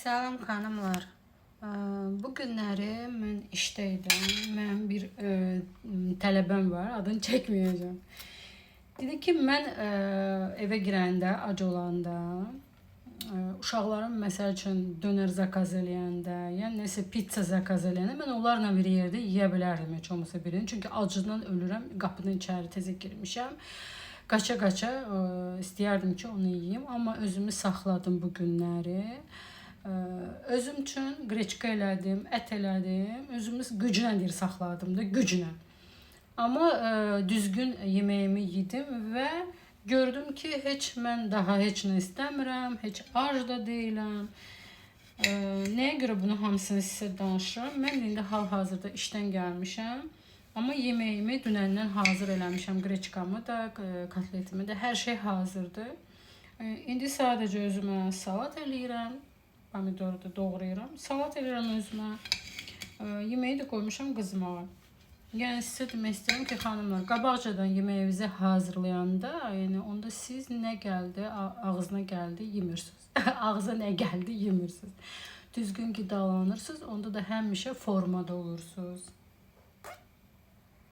Salam xanımlar. Bu günləri mən işdə idim. Mənim bir tələbəm var. Adını çəkməyəcəm. Dedi ki, mən evə girəndə, ac olanda, uşaqlarım məsəl üçün dönər zakaz eləyəndə, yəni nəsə pizza zakaz eləyəndə mən onlarla bir yerdə yeyə bilərdim heç olmasa birini. Çünki acından ölürəm. Qapıdan içəri təzə girmişəm. Qaça-qaça istəyərdim ki, onu yeyim, amma özümü saxladım bu günləri. Özüm üçün qreçka elədim, ət elədim. Özümü güclə deyir saxladım da, güclə. Amma düzgün yeməyimi yedim və gördüm ki, heç mən daha heç nə istəmirəm, heç ac da deyiləm. Nəyə görə bunu hamısını sizə danışıram? Mən indi hal-hazırda işdən gəlmişəm. Amma yeməyimi dünəndən hazır eləmişəm. Qreçkamı da, kotletimi də, hər şey hazırdır. İndi sadəcə özümə salat eləyirəm. Pomidoru da doğrayıram. Salat eləyirəm özümə. Yeməyi də qoymuşam qızmağa. Yəni sizə demək istəyirəm ki, xanımlar, qabaqcadan yeməyinizi hazırlayanda, yəni onda siz nə gəldi, ağzına gəldi, yemirsiniz. Ağza nə gəldi, yemirsiniz. Düzgün qidalanırsınız, onda da həmişə formada olursunuz.